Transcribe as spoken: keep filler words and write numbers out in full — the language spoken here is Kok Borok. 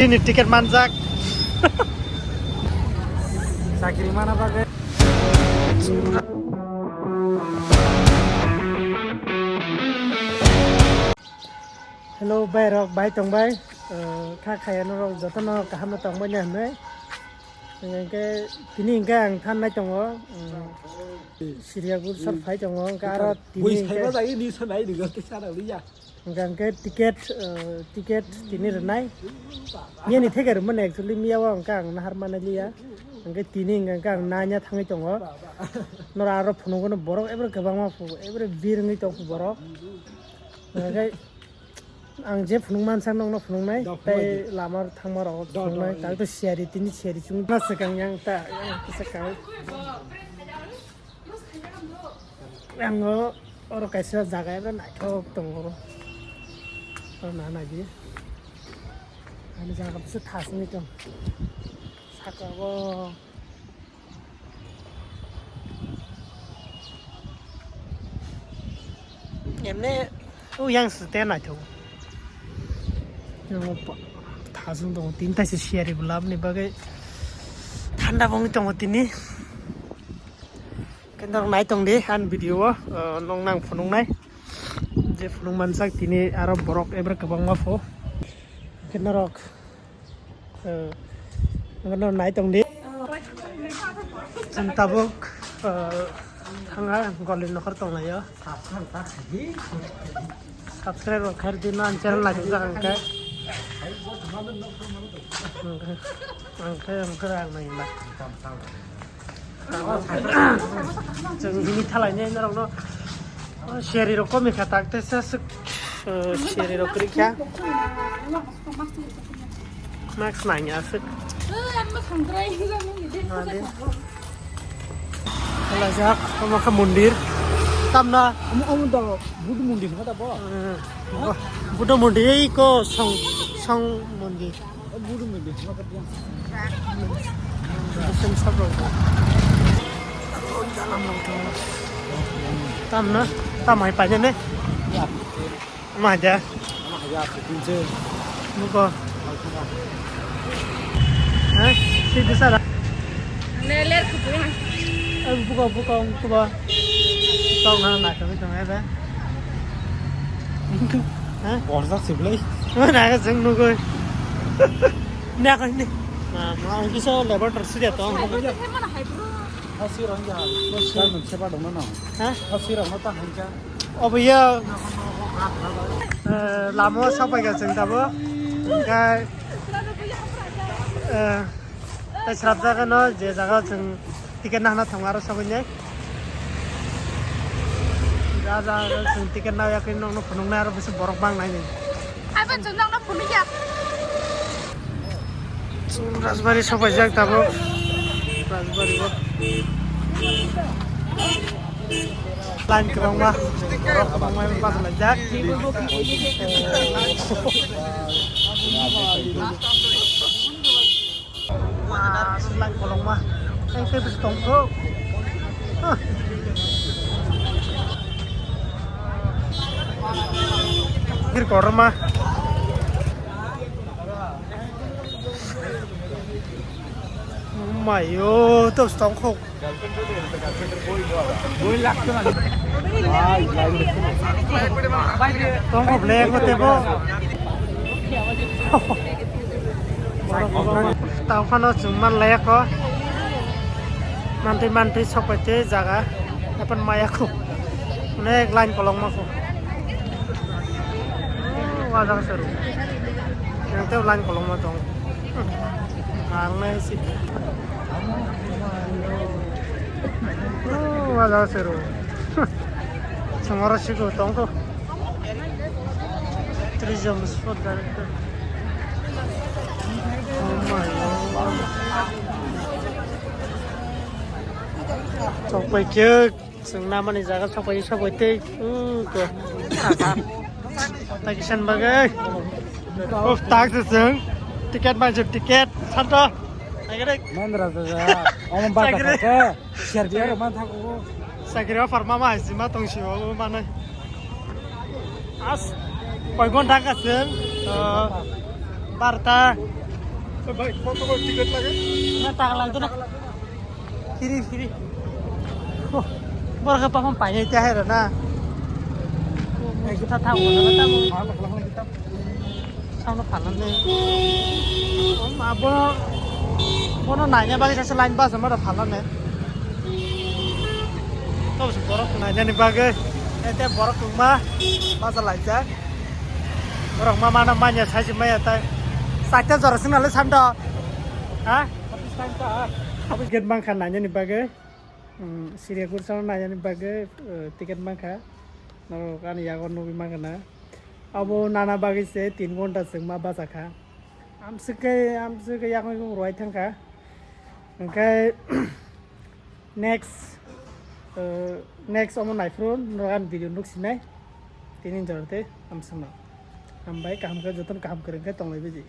Ini tiket manjak. Chakri mana bagwi. Hello, bai rok, bai tong bai. Eh, kha khaya norok jotono kaham no tong bai na hinwi. Hingke tini hingke ang than nai tongo. Hmm. Siriya gur sar phai tongo. Hingke aro tini hingke, hingke, hingke tiket, eh, tiket tini rwnai. Miyani theke rwmani actually miya o hingke ang nahar manai liya. Hingke tini hingke ang nanya thangwi tongo. Nora aro phunukgo no borok ebre kwbangma phu, ebre bir wngwi tong phu borok. Hingke ang je phunuk mansa nokno phunuknai, tei lama thangma rok phunuknai, tak to siyari tini siyari chwng ma swkang yang ta, yang ta swkang. Ang o oro kaisa jaga eba naithok tongo. Oro na nai di. Ani jaga bwswk khasni tong. Saka o. Emne o yang se te naithok. Yang o pa-, thasung tongo, tini taisa siyari bo labni bagwi thanda bo wngwi tongo tini. Khe norok nai tong di ani video o, o, nong nang phunuknai. Je phunuk manjak tini aro borok ebre kwbangma pho. Khe norok Eh, ano nai tong di. Chwng tabuk, eh, thanga goli nokhor tong laio. Subscribe rok khair di no, ang channel nai tong jak ang khe. Ang khe, ang khe, ang khe ang nai ma. Chwng hini thalai nai norok no. Seri rok komi kha tak te sa sik, eh, seri rok kri kha. Max nangya aswk. Wala jak, omo kha mondir. Tamna. Omo, omo do Buddha mondir hota bo. Eh, bo-, Buddha mondir, ei ko song, song mondir. Buddha mondir hota bo. Buddhism sab rok. Tamna, tamai paine ne. Ya. Ama haja. Ama haja, setinse. Buko. Hah? Si bisa dah? Neler kutu. Eh, buko, buko, buko. Tong na na kami tong ebe. Hah? Borjak siblai. Mana ka jeng nugoi. Na ka ni. Ma, ma, bisa lebar terus dia tong. Mana hai bro? Hasi rong ya. Hasi rong sepa dong na. Hah? Hasi rong ta hanja. Obo ya, eh, lama o sapai ga chwng tabuk. Hingkhe, eh, tei srap jaga no je jaga o chwng ticket nahna thangma aro sogwi nai. Ja jaga o chwng ticket nahya khe nokno phunuknai aro bisi borok bang nai ni. Hai, ben chwng nokno phunukya. Rajbari sopaijak tabuk. Rajbari o. Line kwbangma. Borok kwbangma bachalaijak. Wah, line kwbangma. Tei tei bwswk tongkho. Huh. Gir kotorma. Mayo, to stong khok. Tong khok le ko tebo. Tao phano chwng man laya ko. Mantwi mantwi sok pai tei jaga. Apan maya ko. Nek line kolong ma ko. Oh, wajak seru. Yang teo line kolong ma tong. Ang nai si. Oh, wajak seru. Sengora siku tong ko. Tourism spot director. Oh my God. Sok pai khe. Chwng namani jaga sopai sopai tei, hmm, ko. Ta kisan bagwi. Uf, tak se chwng. Ticket bai se ticket. Santo. Agre. Mandra jaga. Omo bata Agre. Kake. Share biar man thako. Sakri offer mama hai sima tong si o manai. As. Koi gonta ka chwng. Uh, barta. Bhai, কত করে টিকিট লাগে? না, টাকা লাগতো না। Free, free. ও, বড় করে পাপা পাই, এটা হেরো না। এই কথা থাকবো না, কথা বলবো। ভালো, ভালো, ভালো, কথা। সামনে ফালান নেই। ও মা, বড়, বড় নাই না, বাকি আছে লাইন বাস, আমার ফালান নেই। তো বড় নাই জানি বাগে, এতে বড় কুমা, বাসা লাইজা। Borok ma mano manya sai se maya tai. Chaita jora sing nale sando. Ha? Ticket mankha nainani bagwi. Hmm, Siriya Gurchang nainani bagwi, eh, ticket mankha. Norok ani yago nugwi mankha na. Abo nana bagwi se tin ghonta chwngma bachakha. Amswk khe, amswk khe yakung yakung rwai thangkha. Hwnkhe next, eh, next omo naiphuru norok ani video nuksinai. Tini jorte amswkno. Hambai, kaham khe jotono kaham kwrwng khe tonglai bidi.